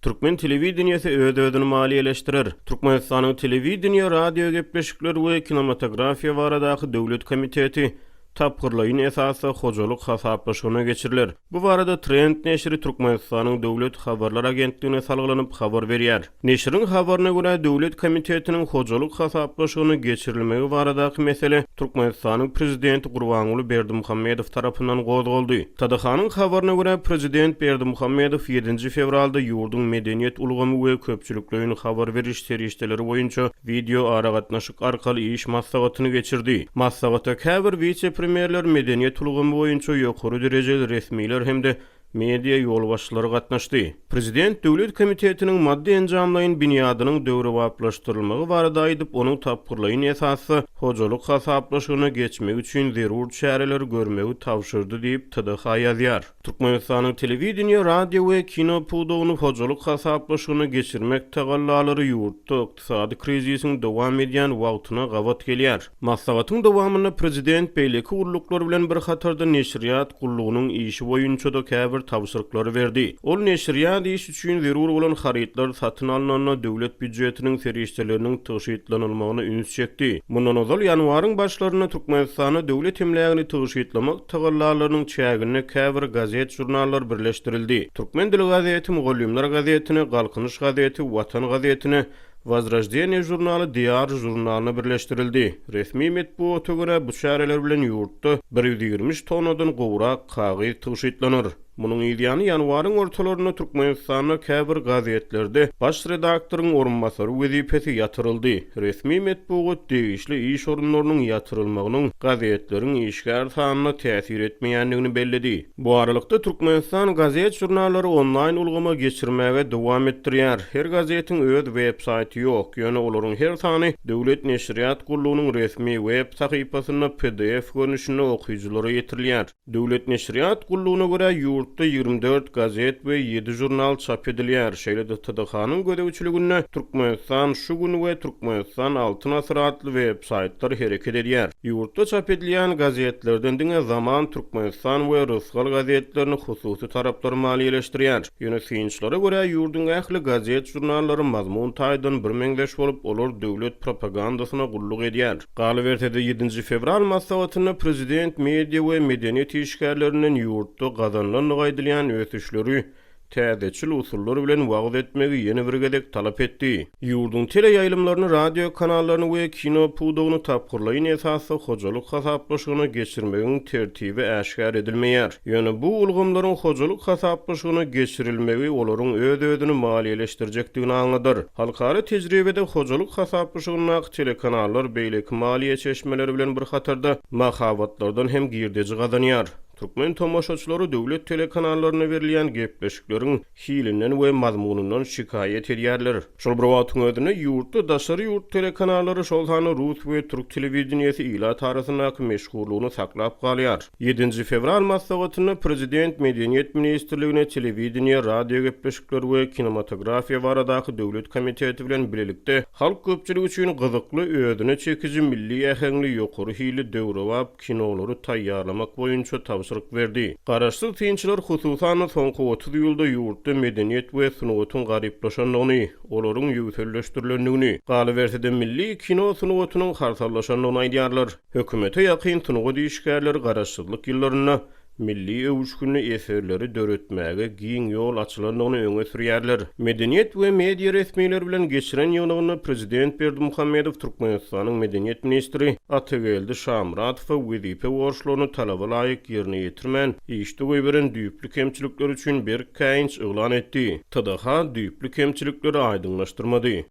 Türkmen telewideniýesi öz-özüni maliýeleşdirer. Türkmenistanyň Telewideniýe, radiogepleşikler we kinematografiýa baradaky döwlet komiteti tapgyrlaýyn esasda hojalyk hasaplaşygyna geçiriler. Bu barada Trend neşiri Türkmenistanyň Döwlet habarlar agentligine salgylanyp habar berýär. Neşiriň habaryna görä, döwlet komitetiniň hojalyk hasaplaşygyna geçirilmegi baradaky mesele Türkmenistanyň Prezidenti Gurbanguly Berdimuhamedow tarapyndan gozgaldy. TDH-nyň habaryna görä, prezident Berdimuhamedow ýedinji fewralda ýurduň medeniýet ulgamy we köpçülikleýin habar beriş serişdeleri boýunça wideoaragatnaşyk arkaly iş maslahatyny geçirdi. Maslahata käbir wise-premýerler, medeniýet ulgamy boýunça ýokary derejeli resmiler hem-de media ýolbaşçylary gatnaşdy. Prezident döwlet komitetiniň maddy-enjamlaýyn binýadynyň döwrebaplaşdyrylmagy barada aýdyp, onuň tapgyrlaýyn esasda hojalyk hasaplaşygyna geçmegi üçin zerur çäreleri görmegi tabşyrdy diýip, TDH ýazýar. Türkmenistanyň telewideniýe, radio we kino pudagyny hojalyk hasaplaşygyna geçirmek tagallalary ýurtda ykdysady krizisiň dowam edýän wagtyna gabat gelýär. Maslahatyň dowamynda prezident beýleki gulluklar bilen bir hatarda neşirýat gullugynyň işi boýunça-da käbir tabşyryklary berdi. Ol neşirýat işi üçin zerur bolan harytlar satyn alnanda döwlet býujetiniň serişdeleriniň tygşytlanylmagyna üns çekdi. Mundan ozal, ýanwaryň başlarynda Türkmenistanda döwlet emlägini tygşytlamak tagallalarynyň çäginde käbir gazet-žurnallar birleşdirildi. Türkmen dili gazeti Mugallymlar gazetine, Galkynyş gazeti Watan gazetine, Wozroždeniýe žurnaly Diýar žurnalyna birleşdirildi. Resmi metbugata görä, bu çäreler bilen ýurtda 123 tonnadan gowrak kagyz tygşytlanar. Munuň yzýany ýanwaryň ortalarynda Türkmenistanda käbir gazetlerde baş redaktoryň orunbasary wezipesi ýatyryldy. Resmi metbugat degişli iş orunlarynyň ýatyrylmagynyň gazetleriň işgär sanyna täsir etmeýändigini belledi. Bu aralykda, Türkmenistan gazet-žurnallary onlaýn ulgama geçirmäge dowam etdirýär. Her gazetiň öz web-saýty ýok, ýöne olaryň her sany Döwlet neşirýat gullugynyň resmi web sahypasynda pdf görnüşinde okyjylara ýetirilýär. Döwlet neşirýat gullugyna görä, ýurtda 24 gazet we ýedi žurnal çap edilýär. Şeýle-de TDH-nyň gözegçiliginde Türkmenistan şu gün we Türkmenistan Altyn asyr atly web-saýtlar hereket edýär. Ýurtda çap edilýän gazetlerden diňe Zaman, Türkmenistan we Rysgal gazetlerini hususy taraplar maliýeleşdirýär. Ýöne synçylara görä, ýurduň ähli gazet-žurnallary mazmun taýdan birmeňzeş bolup, olar döwlet propagandasyna gulluk edýär. Galyberse-de, ýedinji fewral maslahatynda prezident media we medeniýet işgärlerinden ýurtda gazanylandygy aýdylýan ösüşleri täzeçil usullar bilen wagyz etmegi ýene bir gezek talap etdi. Ýurduň teleýaýlymlaryny, radio kanallaryny we kino pudagyny tapgyrlaýyn esasda hojalyk hasaplaşygyna geçirmegiň tertibi äşgär edilmeýär. Ýöne bu ulgamlaryň hojalyk hasaplaşygyna geçirilmegi olaryň öz-özüni maliýeleşdirjekdigini aňladar. Halkara tejribede hojalyk hasaplaşygyndaky telekanallar beýleki maliýe çeşmeleri bilen bir hatarda mahabatlardan hem girdeji gazanýar. Türkmen tomaşaçylary döwlet telekanallarynda berilýän gepleşikleriň hilinden we mazmunyndan şikaýat edýärler. Şol bir wagtyň özünde, ýurtda daşary ýurt telekanallary, şol sanda rus we türk telewideniýesi ilat arasyndaky meşhurlygyny saklap galýar. Ýedinji fewral maslahatynda prezident Medeniýet ministrligine Telewideniýe, radiogepleşikler we kinematografiýa baradaky döwlet komiteti bilen bilelikde halk köpçüligi üçin gyzykly, özüne çekiji, milli äheňli, ýokary hilli, döwrebap kinolary taýýarlamak boýunça tabşyryk berdi. Garaşsyz synçylar, hususan-da, soňky 30 ýylda ýurtda medeniýet we sungatyň garyplaşandygyny, olaryň ýöwselleşdirilendigini, galyberse-de, milli kino sungatynyň harsallaşandygyny aýdýarlar. Hökümete ýakyn sungat işgärleri garaşsyzlyk ýyllarynda milli öwüşginli eserleri döretmäge giň ýol açylandygyny öňe sürýärler. Medeniýet we media resmileri bilen geçiren ýygnagynda prezident Berdimuhamedow Türkmenistanyň medeniýet ministri Atageldi Şamyratowa wezipe borçlaryny talaba laýyk ýerine ýetirmän, işde goýberen düýpli kemçilikleri üçin berk käýinç yglan etdi. TDH düýpli kemçilikleri aýdyňlaşdyrmady.